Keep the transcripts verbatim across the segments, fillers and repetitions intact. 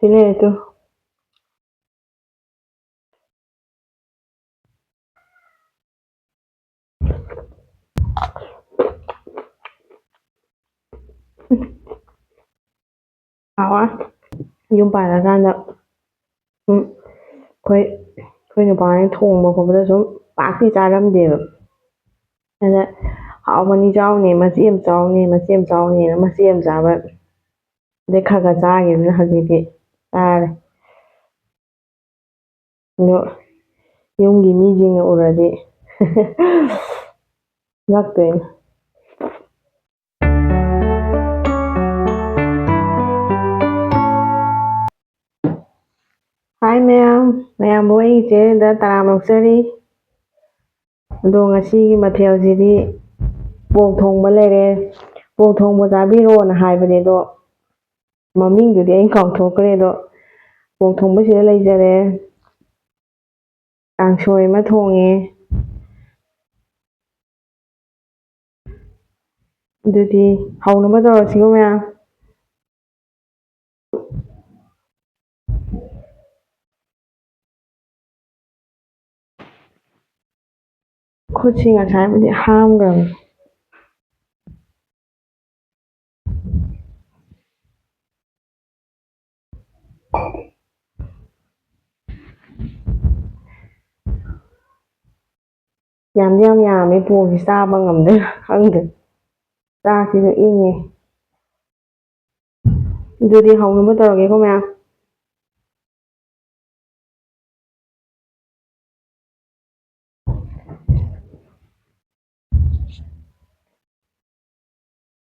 ꯁꯤ ꯂꯩꯔꯦ ꯇꯨ꯫ ꯍꯥꯎꯋꯦ꯫ ꯌꯨꯝ ꯄꯥꯜꯂꯀꯥꯟꯗ ꯁꯨꯝ ꯑꯩꯈꯣꯏ, ꯑꯩꯈꯣꯏ ꯅꯨꯄꯥꯅ ꯊꯣꯡꯕ ꯈꯣꯠꯄꯗ ꯁꯨꯝ ꯄꯥꯛꯇꯤ ꯆꯥꯔꯝꯗꯦꯕ꯫ ꯑꯗ ꯍꯥꯎꯕꯅꯤ ꯆꯥꯎꯅꯦ, ꯃꯆꯦ ꯑꯃ ꯆꯥꯎꯅꯦ, ꯃꯆꯦ ꯑꯃ ꯆꯥꯎꯅꯦꯅ ꯃꯆꯦ ꯑꯃ ꯆꯥꯕ꯫ ꯑꯗꯩ ꯈꯔ ꯈꯔ ꯆꯥꯈꯤꯕꯅꯤꯅ ꯍꯧꯖꯤꯛꯇꯤ ꯆꯥꯔꯦ꯫ ꯑꯗꯣ ꯌꯨꯝꯒꯤ ꯃꯤꯁꯤꯡꯅ ꯎꯔꯗꯤ ꯉꯛꯇꯣꯏꯅꯦ꯫ ꯍꯥꯏ ꯃꯌꯥꯝ, ꯃꯌꯥꯝꯕꯨ ꯑꯩꯒꯤ ꯆꯦꯅꯦꯜꯗ ꯇꯔꯥꯝꯅ ꯑꯣꯛꯆꯔꯤ꯫ ꯑꯗꯣ ꯉꯁꯤꯒꯤ ꯃꯊꯦꯜꯁꯤꯗꯤ ꯄꯣꯛ ꯊꯣꯡꯕ ꯂꯩꯔꯦ꯫ ꯄꯣꯛ ꯊꯣꯡꯕ ꯆꯥꯕꯤꯔꯣꯅ ꯍꯥꯏꯕꯅꯦ, ꯑꯗꯣ ꯃꯃꯤꯡꯗꯨꯗꯤ ꯑꯩ ꯀꯥꯎꯊꯣꯛꯈ꯭ꯔꯦ꯫ ꯑꯗꯣ ꯄꯣꯛ ꯊꯣꯡꯕꯁꯤꯗ ꯂꯩꯖꯔꯦ꯫ ꯀꯥꯡꯁꯣꯏ ꯑꯃ ꯊꯣꯡꯉꯦ꯫ ꯑꯗꯨꯗꯤ ꯍꯧꯅꯕ ꯇꯧꯔꯁꯤꯀꯣ ꯃꯌꯥꯝ꯫ ꯈꯨꯠꯁꯤ ꯉꯁꯥꯏꯕꯨꯗꯤ ꯍꯥꯝꯈ꯭ꯔꯕꯅꯤ꯫ ꯌꯥꯝꯗꯤ ꯌꯥꯝ ꯌꯥꯝꯃꯦ, ꯄꯣꯛꯁꯤ ꯆꯥꯕ ꯉꯝꯗꯣꯏꯔꯥ ꯈꯪꯗꯦ꯫ ꯆꯥꯛꯁꯤꯁꯨ ꯏꯪꯉꯦ꯫ ꯑꯗꯨꯗꯤ ꯍꯧꯅꯕ ꯇꯧꯔꯒꯦꯀꯣ ꯃꯌꯥꯝ꯫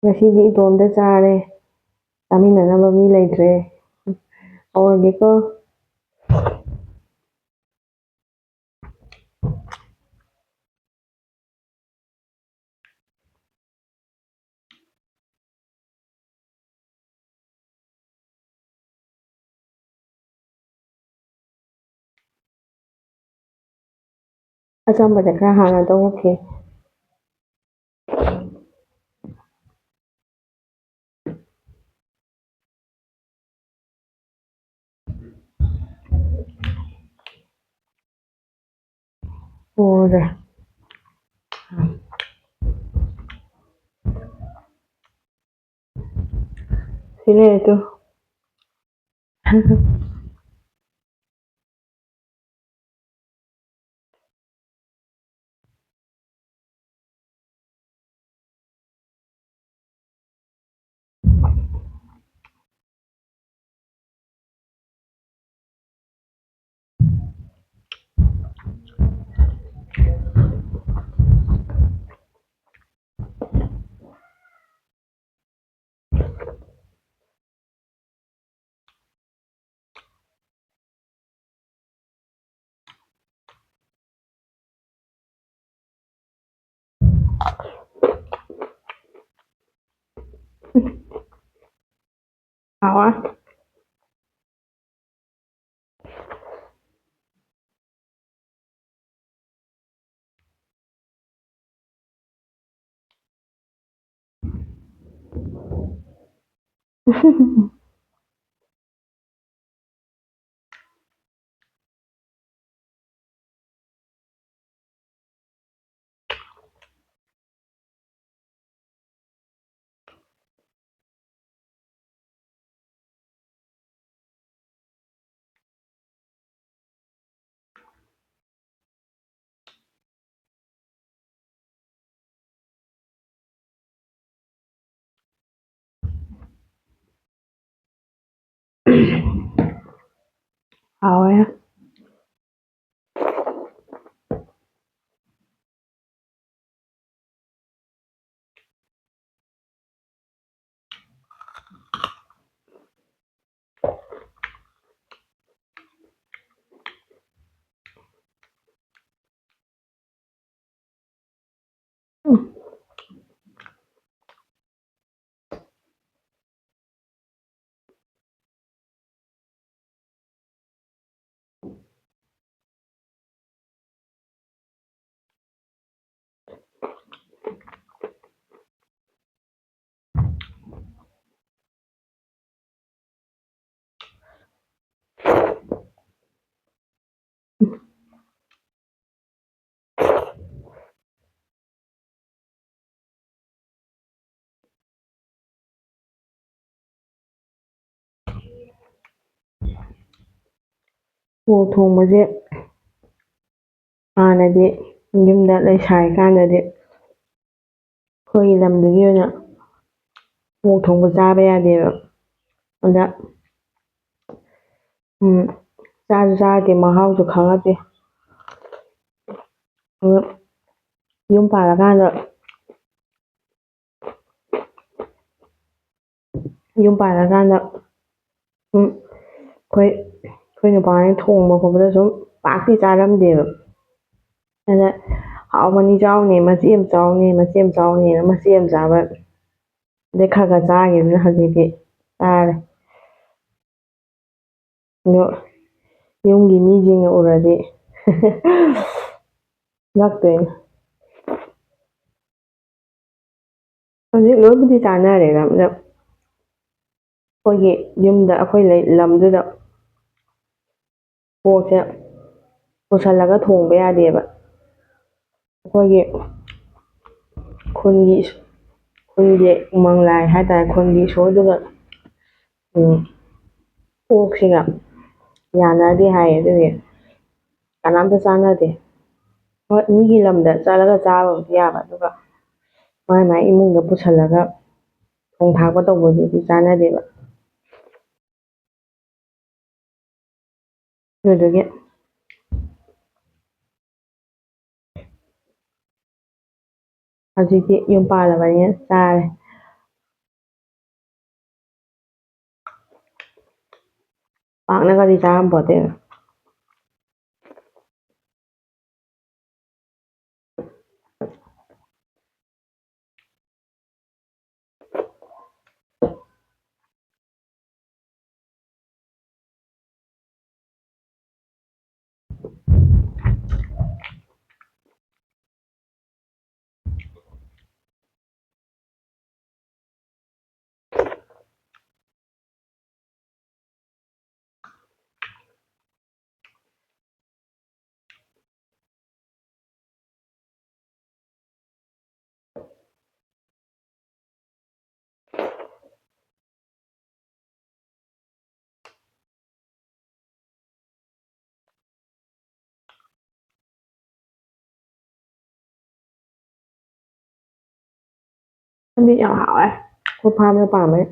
ꯉꯁꯤꯗꯤ ꯏꯇꯣꯝꯇ ꯆꯥꯔꯦ, ꯆꯥꯃꯤꯟꯅꯅꯕ ꯃꯤ ꯂꯩꯇ꯭ꯔꯦ꯫ ꯍꯧꯔꯒꯦꯀꯣ꯫ ꯑꯆꯝꯕꯗ ꯈꯔ ꯍꯥꯟꯅ ꯇꯧꯔꯛꯀꯦ꯫ ꯎꯔꯦ꯫ ꯁꯤ ꯂꯩꯔꯦ ꯇꯨ꯫ ꯍꯥꯎꯋꯦ꯫ ꯍꯥꯎꯋꯦ꯫ ꯑꯣꯛ ꯊꯣꯡꯕꯁꯦ ꯍꯥꯟꯅꯗꯤ ꯌꯨꯝꯗ ꯂꯩꯁꯥꯔꯤꯀꯥꯟꯗꯗꯤ ꯑꯩꯈꯣꯏꯒꯤ ꯂꯝꯗꯨꯒꯤ ꯑꯣꯏꯅ ꯑꯣꯛ ꯊꯣꯡꯕ ꯆꯥꯕ ꯌꯥꯗꯦꯕ꯫ ꯑꯗ ꯎꯝ, ꯆꯥꯁꯨ ꯆꯥꯗꯦ, ꯃꯍꯥꯎꯁꯨ ꯈꯪꯉꯛꯇꯦ꯫ ꯑꯗꯨ ꯌꯨꯝ ꯄꯥꯜꯂꯀꯥꯟꯗ ꯌꯨꯝ ꯄꯥꯜꯂꯀꯥꯟꯗ ꯁꯨꯝ ꯑꯩꯈꯣꯏ ꯑꯩꯈꯣꯏ ꯅꯨꯄꯥꯅ ꯊꯣꯡꯕ ꯈꯣꯠꯄꯗ ꯁꯨꯝ ꯄꯥꯛꯇꯤ ꯆꯥꯔꯝꯗꯦꯕ꯫ ꯑꯗ ꯍꯥꯎꯕꯅꯤ ꯆꯥꯎꯅꯦ, ꯃꯆꯦ ꯑꯃ ꯆꯥꯎꯅꯦ, ꯃꯆꯦ ꯑꯃ ꯆꯥꯎꯅꯦꯅ ꯃꯆꯦ ꯑꯃ ꯆꯥꯕ, ꯑꯗꯩ ꯈꯔ ꯈꯔ ꯆꯥꯈꯤꯕꯅꯤꯅ ꯍꯧꯖꯤꯛꯇꯤ ꯆꯥꯔꯦ꯫ ꯑꯗꯣ ꯌꯨꯝꯒꯤ ꯃꯤꯁꯤꯡꯅ ꯎꯔꯗꯤ ꯉꯛꯇꯣꯏꯅꯦ꯫ ꯍꯧꯖꯤꯛ ꯂꯣꯏꯕꯨꯗꯤ ꯆꯥꯅꯔꯦꯗ, ꯑꯗ ꯑꯩꯈꯣꯏꯒꯤ ꯌꯨꯝꯗ, ꯑꯩꯈꯣꯏ ꯂꯩ-, ꯂꯝꯗꯨꯗ ꯄꯣꯠꯁꯦ ꯄꯨꯁꯜꯂꯒ ꯊꯣꯡꯕ ꯌꯥꯗꯦꯕ꯫ ꯑꯩꯈꯣꯏꯒꯤ ꯈꯨꯟꯒꯤ ꯏꯁ-, ꯈꯨꯟꯒꯤ ꯎꯃꯪ ꯂꯥꯏ ꯍꯥꯏꯇꯥꯔꯦ, ꯈꯨꯟꯒꯤ ꯏꯁꯣꯔꯗꯨꯒ, ꯎꯝ, ꯑꯣꯛꯁꯤꯒ ꯌꯥꯅꯗꯦ ꯍꯥꯏꯌꯦ, ꯑꯗꯨꯒꯤ ꯀꯅꯥꯝꯇ ꯆꯥꯅꯗꯦ꯫ ꯍꯣꯏ, ꯃꯤꯒꯤ ꯂꯝꯗ ꯆꯠꯂꯒ ꯆꯥꯕꯕꯨꯗꯤ ꯌꯥꯕ, ꯑꯗꯨꯒ ꯃꯥꯏ ꯃꯥꯏ ꯏꯃꯨꯡꯗ ꯄꯨꯁꯜꯂꯒ ꯊꯣꯡ ꯊꯥꯛꯄ ꯇꯧꯕꯗꯨꯗꯤ ꯆꯥꯅꯗꯦꯕ꯫ ꯑꯗꯨꯗꯨꯒꯤ ꯍꯧꯖꯤꯛꯇꯤ ꯌꯨꯝ ꯄꯥꯜꯂꯕꯅꯤꯅ ꯆꯥꯔꯦ꯫ ꯄꯥꯛꯅꯒꯗꯤ ꯆꯥꯔꯝꯄꯣꯠꯇꯦ꯫ ꯊꯕꯤ ꯌꯥꯝ ꯍꯥꯎꯋꯦ꯫ ꯑꯩꯈꯣꯏ ꯐꯥꯔꯝꯗ ꯄꯥꯟꯕꯩ꯫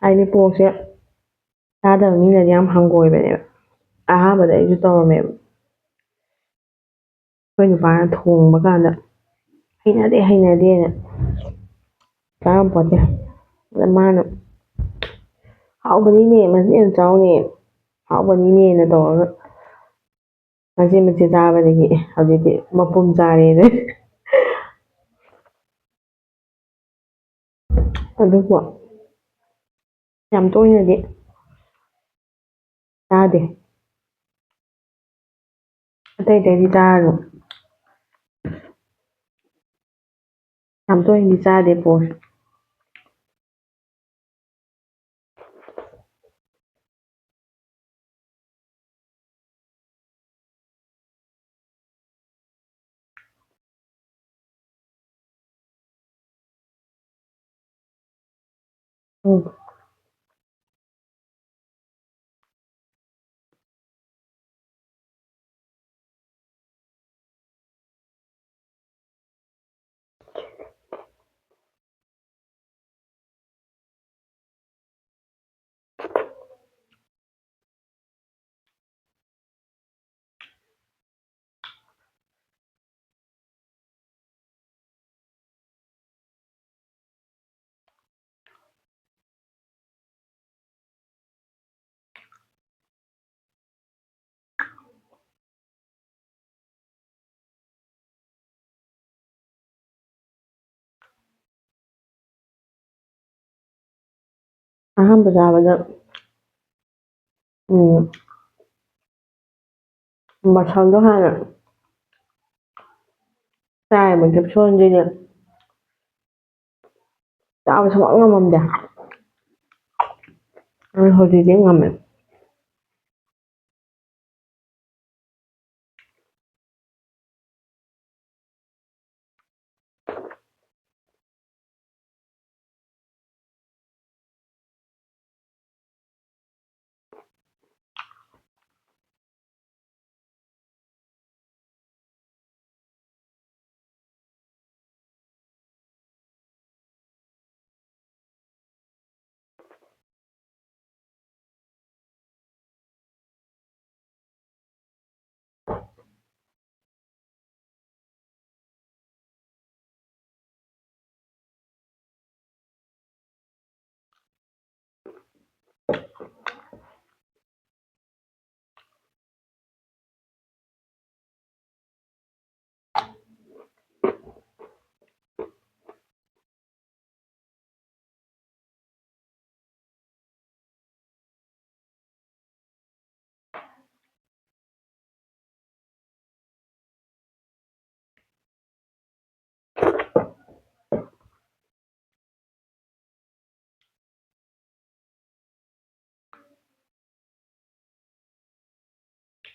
ꯍꯥꯏꯗꯤ ꯄꯣꯛꯁꯦ ꯆꯥꯗꯕ ꯃꯤꯅꯗꯤ ꯌꯥꯝ ꯍꯪꯒꯣꯏꯕꯅꯦꯕ꯫ ꯑꯍꯥꯟꯕꯗ ꯑꯩꯁꯨ ꯇꯧꯔꯝꯃꯦꯕ꯫ ꯑꯩꯈꯣꯏ ꯅꯨꯄꯥꯅ ꯊꯣꯡꯕ ꯀꯥꯟꯗ ꯍꯩꯅꯗꯦ, ꯍꯩꯅꯗꯦꯅ ꯆꯥꯔꯝꯄꯣꯠꯇꯦ꯫ ꯑꯗ ꯃꯥꯅ, "ꯍꯥꯎꯕꯅꯤꯅꯦ, ꯃꯁꯤ ꯌꯥꯝ ꯆꯥꯎꯅꯦ, ꯍꯥꯎꯕꯅꯤꯅꯦꯅ" ꯇꯧꯔꯒ ꯃꯆꯦꯠ ꯃꯆꯦꯠ ꯆꯥꯕꯗꯒꯤ ꯍꯧꯖꯤꯛꯇꯤ ꯃꯄꯨꯝ ꯆꯥꯔꯦꯅ꯫ ꯑꯗꯨꯕꯨ ꯌꯥꯝ ꯇꯣꯏꯅꯗꯤ ꯆꯥꯗꯦ꯫ ꯑꯇꯩ ꯑꯇꯩꯗꯤ ꯆꯥꯔꯁꯨ ꯌꯥꯝ ꯇꯣꯏꯅꯗꯤ ꯆꯥꯗꯦ ꯄꯣꯛꯁꯦ꯫ ꯎꯝ꯫ ꯑꯍꯥꯟꯕ ꯆꯥꯕꯗ, ꯎꯝ, ꯕꯁꯜꯗꯣ ꯍꯥꯟꯅ ꯆꯥꯏꯕ, ꯀꯦꯞꯁꯣꯟꯁꯤꯗꯤ ꯆꯥꯕ ꯁꯨꯡꯉꯝ ꯉꯝꯃꯝꯗꯦ꯫ ꯑꯗꯨ ꯍꯧꯖꯤꯛꯇꯤ ꯉꯝꯃꯦ꯫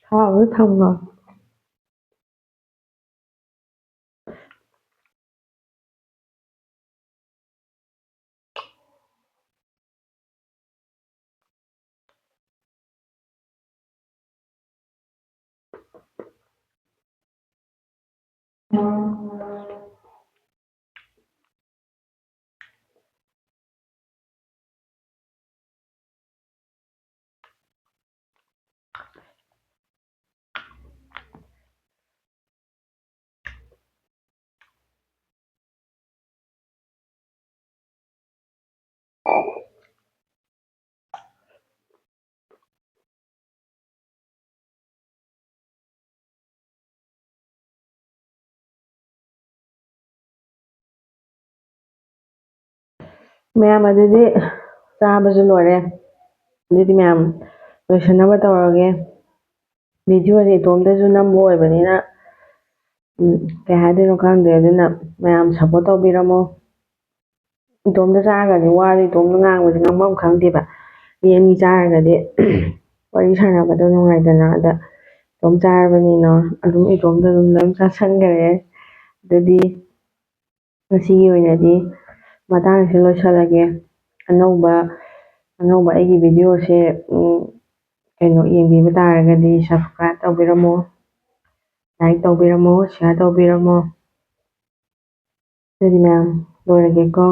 ꯊꯥꯎꯗ ꯊꯝꯈꯣ꯫ ꯃꯌꯥꯝ ꯑꯗꯨꯗꯤ ꯆꯥꯕꯁꯨ ꯂꯣꯏꯔꯦ꯫ ꯑꯗꯨꯗꯤ ꯃꯌꯥꯝ ꯂꯣꯏꯁꯟꯅꯕ ꯇꯧꯔꯒꯦ꯫ ꯚꯤꯗꯤꯑꯣꯁꯦ ꯏꯇꯣꯝꯇꯁꯨ ꯅꯝꯕ ꯑꯣꯏꯕꯅꯤꯅ, ꯎꯝ, ꯀꯩ ꯍꯥꯏꯗꯣꯏꯅꯣ ꯈꯪꯗꯦ꯫ ꯑꯗꯨꯅ ꯃꯌꯥꯝ ꯁꯞꯄꯣꯔꯠ ꯇꯧꯕꯤꯔꯝꯃꯣ꯫ ꯏꯇꯣꯝꯇ ꯆꯥꯔꯒꯗꯤ ꯋꯥꯗꯣ ꯏꯇꯣꯝꯇ ꯉꯥꯡꯕꯁꯦ ꯉꯥꯡꯐꯝ ꯈꯪꯗꯦꯕ꯫ ꯃꯤ ꯑꯅꯤ ꯆꯥꯔꯒꯗꯤ ꯋꯥꯔꯤ ꯁꯥꯟꯅꯕꯗꯣ ꯅꯨꯡꯉꯥꯏꯗꯅ꯫ ꯑꯗ ꯏꯇꯣꯝ ꯆꯥꯔꯕꯅꯤꯅ ꯑꯗꯨꯝ ꯏꯇꯣꯝꯇ ꯑꯗꯨꯝ ꯂꯣꯏ ꯆꯥꯁꯟꯈꯔꯦ꯫ ꯑꯗꯨꯗꯤ ꯉꯁꯤꯒꯤ ꯑꯣꯏꯅꯗꯤ ꯃꯇꯥꯡꯁꯤ ꯂꯣꯏꯁꯤꯜꯂꯒꯦ꯫ ꯑꯅꯧꯕ, ꯑꯅꯧꯕ ꯑꯩꯒꯤ ꯚꯤꯗꯤꯑꯣꯁꯦ, ꯎꯝ, ꯀꯩꯅꯣ, ꯌꯦꯡꯕꯤꯕ ꯇꯥꯔꯒꯗꯤ subscribe ꯇꯧꯕꯤꯔꯝꯃꯣ, like ꯇꯧꯕꯤꯔꯝꯃꯣ, share ꯇꯧꯕꯤꯔꯝꯃꯣ꯫ ꯑꯗꯨꯗꯤ ꯃꯌꯥꯝ ꯂꯣꯏꯔꯒꯦꯀꯣ꯫